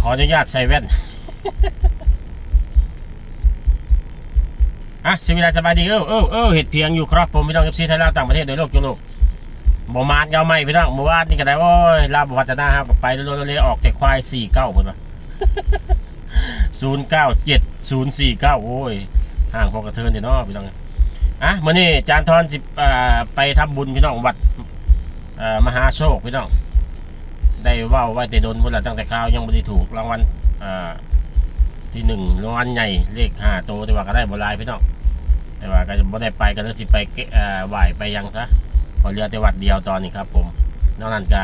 ຂໍອະນຸຍາດໃສ່ແວ່ນ. ອ່ະ ສະບາຍດີ ສະບາຍດີ ເອີ ເອີ ເອີ ເຮັດພຽງຢູ່ຄຣັບຜົມ ພີ່ນ້ອງ ເອັຟຊີ ໄທລາວ ຕ່າງປະເທດ ໂດຍໂລກ ທົ່ວໂລກ. ບໍ່ມານກໍເອົາໃໝ່ ພີ່ນ້ອງ. ມື້ວານນີ້ກໍໄດ້ ໂອ້ຍ ລາວບໍ່ພັດທະນາ ເຮົາກໍໄປໂລດເລ ອອກແຕ່ຄວາຍ ສີ່ເກົ້າ ເພິ່ນວ່າ ສູນເກົ້າເຈັດ ສູນສີ່ເກົ້າ ໂອ້ຍ ຫ່າງພໍກະເທີນເດເນາະ ພີ່ນ້ອງ. ອ່ະ ມື້ນີ້ຈານທອນຊິ ອ່າ ໄປທຳບຸນ ພີ່ນ້ອງ ວັດ ເອີ ມະຫາໂຊກ ພີ່ນ້ອງ. ໄດ້ເວົ້າໄວ້ແຕ່ດົນພຸ້ນລະ ຕັ້ງແຕ່ຄາວຍັງບໍ່ໄດ້ຖືກລາງວັນ ເອີ ທີໜຶ່ງ ລາງວັນໃຫຍ່ ເລກຫ້າໂຕ ແຕ່ວ່າກໍໄດ້ບໍ່ຫຼາຍ ພີ່ນ້ອງ. ແຕ່ວ່າກໍບໍ່ໄດ້ໄປ ກໍເລີຍຊິໄປ ເອີ ໄຫວ້ໄປຫຍັງຊະ ເພາະເຫຼືອແຕ່ວັດດຽວຕອນນີ້ຄຣັບຜົມ. ນອກນັ້ນກໍ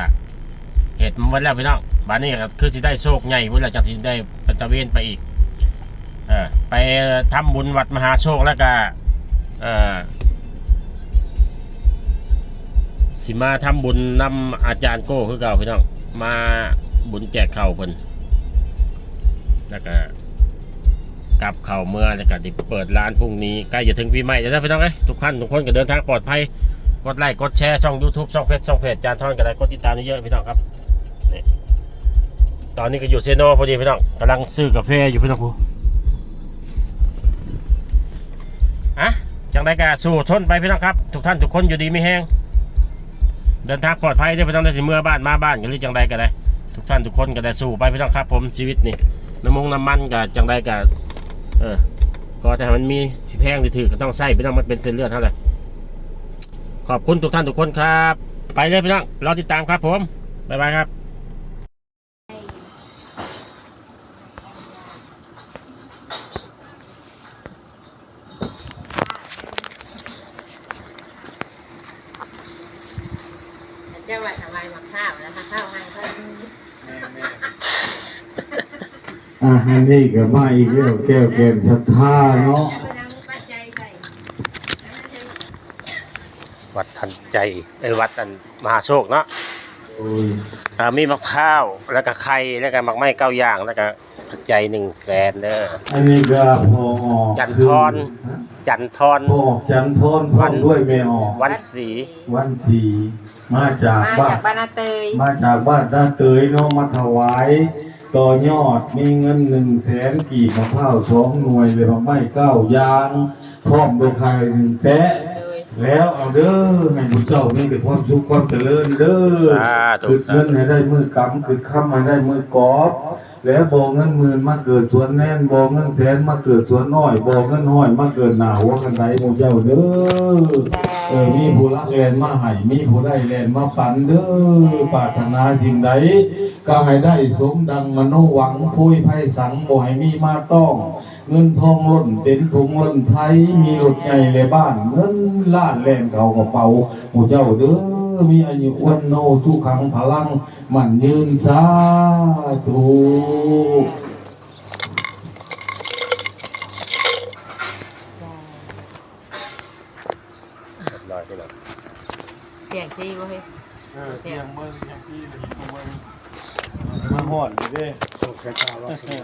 ເຮັດມາໝົດແລ້ວ ພີ່ນ້ອງ. ບາດນີ້ກໍຄືຊິໄດ້ໂຊກໃຫຍ່ພຸ້ນລະ ຈັ່ງຊິໄດ້ໄປຕະເວນໄປອີກ ເອີ ໄປທຳບຸນວັດມະຫາໂຊກ ແລ້ວກໍ ເອີ ຊິມາທຳບຸນນຳອາຈານໂກ້ຄືເກົ່າ ພີ່ນ້ອງ. ມາບຸນແຈກເຂົ້າເພິ່ນ ແລ້ວກໍກັບເຂົ້າເມືອ ແລ້ວກໍຊິເປີດຮ້ານ. ພຸ້ງນີ້ໃກ້ຈະເຖິງປີໃໝ່ແລ້ວເດີ ພີ່ນ້ອງເອີຍ. ທຸກທ່ານທຸກຄົນກໍເດີນທາງປອດໄພ. ກົດໄລກົດແຊຊ່ອງຢູທູບ ຊ່ອງເຟສ ຊ່ອງເພຈຈານທອນກໍໄດ້ ກົດຕິດຕາມເຍອະໆ ພີ່ນ້ອງຄຣັບ. ນີ້ ຕອນນີ້ກໍຢູ່ເຊໂນພໍດີ ພີ່ນ້ອງ ກຳລັງຊື້ກາແຟຢູ່ ພີ່ນ້ອງ. ອ່ະ ຈັ່ງໃດກໍສູ້ທົນໄປ ພີ່ນ້ອງຄຣັບ. ທຸກທ່ານທຸກຄົນຢູ່ດີມີແຮງ ເດີນທາງປອດໄພເດີ ພີ່ນ້ອງເດີ. ຊິເມືອບ້ານມາບ້ານກໍ ຫຼືຈັ່ງໃດກໍໄດ້ ທຸກທ່ານທຸກຄົນກໍໄດ້ສູ້ໄປ ພີ່ນ້ອງຄຣັບຜົມ. ຊີວິດນີ້ ນ້ຳມົງນ້ຳມັນກໍຈັ່ງໃດກໍ ເອີ ກໍແຕ່ໃຫ້ມັນມີ ຊິແພງຊິຖືກກໍຕ້ອງໃຊ້ ພີ່ນ້ອງ. ມັນເປັນເສັ້ນເລືອດເຮົາແຫຼະ. ຂອບຄຸນທຸກທ່ານທຸກຄົນຄຣັບ. ໄປເລີຍ ພີ່ນ້ອງ ລໍຕິດຕາມຄຣັບຜົມ. ບາຍບາຍຄຣັບ. ເຈົ້າວ່າຖວາຍໝາກພ້າວ ແລ້ວໝາກພ້າວໃຫ້ເພິ່ນ. ແມ່ນໆ. ອ່າ ອັນນີ້ກໍມາອີກແລ້ວ ແກ້ວແກ່ນສັດທາເນາະ. ເອົາປັດໄຈໃສ່ ວັດທັນໃຈ ເອີ ວັດອັນມະຫາໂຊກເນາະ. ໂດຍ ອ່າ ມີໝາກພ້າວ ແລ້ວກໍໄຂ່ ແລ້ວກໍໝາກໄມ້ເກົ້າຢ່າງ ແລ້ວກໍປັດໄຈໜຶ່ງແສນເດີ. ອັນນີ້ກໍພໍ່ ຈັນທອນ ຈັນທອນ ພໍ່ອອກ ຈັນທອນ ພ້ອມດ້ວຍແມ່ອອກ ວັນສີ ວັນສີ ມາຈາກ ມາຈາກບ້ານ ບ້ານນາເຕີຍ ມາຈາກບ້ານນາເຕີຍເນາະ ມາຖວາຍຕໍ່ຍອດ ມີເງິນໜຶ່ງແສນກີບ ໝາກພ້າວສອງໜ່ວຍ ແລະ ໝາກໄມ້ເກົ້າຢ່າງ ພ້ອມດ້ວຍໄຂ່ໜຶ່ງແຕະ. ໂດຍ ແລ້ວເອົາເດີ ໃຫ້ໝູ່ເຈົ້າມີແຕ່ຄວາມສຸກຄວາມຈະເລີນເດີ. ສາທຸ ຄຶດເງິນໃຫ້ໄດ້ມື້ກຳ ຄຶດຄຳໃຫ້ໄດ້ມື້ກອບ ແລະ ບໍ່ເງິນໝື່ນມາເກີດສວນແນນ ບໍ່ເງິນແສນມາເກີດສວນອ້ອຍ ບໍ່ເງິນຮ້ອຍມາເກີດໜ້າຫົວຄັນໄດໝູ່ເຈົ້າເດີ. ເອີ ມີຜູ້ລັກແລ່ນມາໃຫ້ ມີຜູ້ໄດ້ແລ່ນມາປັນເດີ. ປາດຖະໜາສິ່ງໃດກໍໃຫ້ໄດ້ສົມດັ່ງມະໂນຫວັງ ໂພຍໄພສັງບໍ່ໃຫ້ມີມາຕ້ອງ ເງິນທອງລົ້ນເຕັມຖົງລົ້ນໄທ ມີລົດໃຫຍ່ແລະບ້ານ ເງິນລ້ານແລ່ນເຂົ້າກະເປົາໝູ່ເຈົ້າເດີ. ມີອາຍຸວັນໂນສຸຂັງພະລັງ ໝັ້ນຍືນ ສາທຸ. ຮຽບຮ້ອຍເດີ. ສຽງທີ່ບໍ່ເຫັນ ເອີ ສຽງເບິ່ງ ສຽງທີ່ເບິ່ງ ມາຮອດຢູ່ເດ້ ໂຊກຊະຕາວາສະໜາ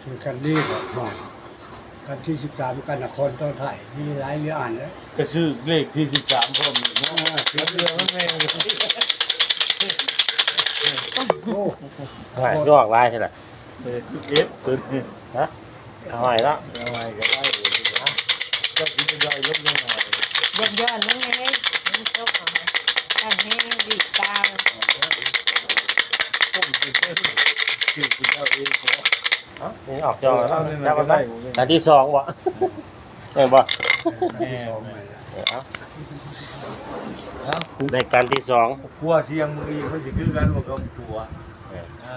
ຄືກັນນີ້ກໍຮອດ ກັນທີສິບສາມ ກັນນະຄອນຕໍ່ທ້າຍ ມີຫຼາຍມີອ່ານແລ້ວ ກໍຊື້ເລກທີສິບສາມພ້ອມນີ້ເນາະ. ເອີ ມັນເຫຼືອມັນແມ່ນ ໂອ້ ຍອກຫຼາຍແທ້ລະ. ເອີ ສິບເອັດ ຕົວນີ້ ຮະ? ເອົາໃໝ່ເນາະ ເອົາໃໝ່ກໍໄດ້. ເຈົ້າຊິໄດ້ລົດລົງໜ້ອຍ ຢ້ອນໆລົງແດ່ເຮີ້ຍ ມັນຕົກເອົາໃຫ້ ກັນແຮງດີດຕາ. ຮະ? ນີ້ອອກຈອງແລ້ວເນາະ. ເອົານີ້ນະ ຈັບມັນໄປ ໄດ້ ຄັນທີສອງບໍ່? ແມ່ນບໍ່? ແມ່ນ ເອີ ເອົາ ເອົາ ໄດ້ຄັນທີສອງ. ຄົວສຽງມື້ນີ້ມັນຊິຄືກັນບໍ່ກັບຄົວ? ເອີ ອ່າ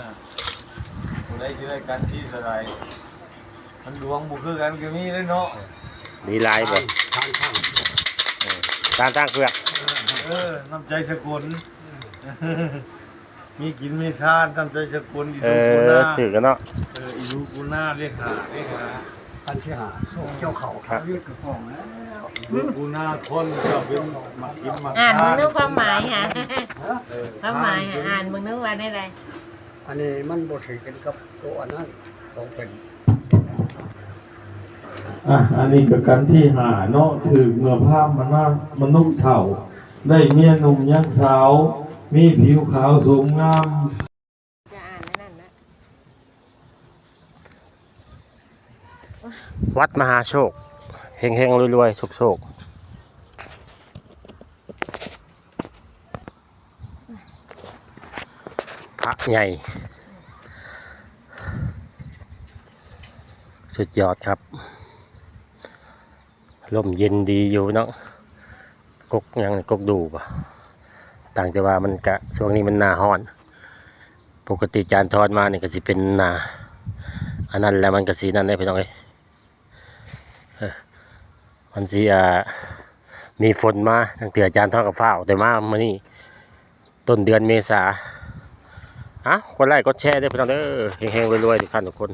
ຜູ້ໃດຊິໄດ້ຄັນທີເທົ່າໃດ? ມັນດວງບໍ່ຄືກັນກໍມີເດ້ເນາະ. ເອີ ມີຫຼາຍບໍ່? ທານ ທານ ເອີ ທານຊ້າງເຜືອກ ເອີ ນ້ຳໃຈສາກົນ ມີກິນມີທານ ນ້ຳໃຈສາກົນ. ເອີ ຖືກກັນເນາະ. ເອີ ອີລູກກູນາ ເລກຫ້າ ເລກຫ້າ ຄັນທີຫ້າ ເຈົ້າເຂົ້າ ເຮັດກະປອງແລ້ວ ລູກກູນາຄົນເຈົ້າເປັນໝາກກິນໝາກທານ. ອ່ານເບິ່ງດູຄວາມໝາຍຫາ ຄວາມໝາຍຫາ ອ່ານເບິ່ງດູວ່າແນວໃດ. ອັນນີ້ມັນບໍ່ຖືກກັນກັບໂຕອັນນັ້ນຂອງເພິ່ນ. ອ່ະ ອັນນີ້ກໍກັນທີຫ້າເນາະ ຖືກເມື່ອພາມມະນາ ມະນຸດເຖົ້າ ໄດ້ເມຍໜຸ່ມຍັງສາວ ມີຜິວຂາວໂສມງາມ. ວັດມະຫາໂຊກ ເຮັງໆ ລວຍໆ ໂຊກໆ ພະໃຫຍ່ ສຸດຍອດຄັບ ລົມເຢັນດີຢູ່ເນາະ ກົກຫຍັງນີ້ ກົກດູ່ບໍ ຕ່າງແຕ່ວ່າມັນກະ ຊ່ວງນີ້ມັນໜ້າຮ້ອນ ປົກກະຕິຈານທອນມານີ້ກະຊິເປັນໜ້າ ອັນນັ້ນແຫຼະ ມັນກະຊິນັ້ນເດ້ພີ່ນ້ອງເອີຍ ເອີ ມັນຊິ ອ່າ ມີຝົນມາ ຕັ້ງແຕ່ອາຈານທອນກະຟ້າວແຕ່ມາມື້ນີ້ ຕົ້ນເດືອນເມສາ ເອົ້າ ກົດໄລ້ກົດແຊເດີພີ່ນ້ອງເດີ ເຮັງໆ ລວຍໆ ທຸກທ່ານທຸກຄົນ.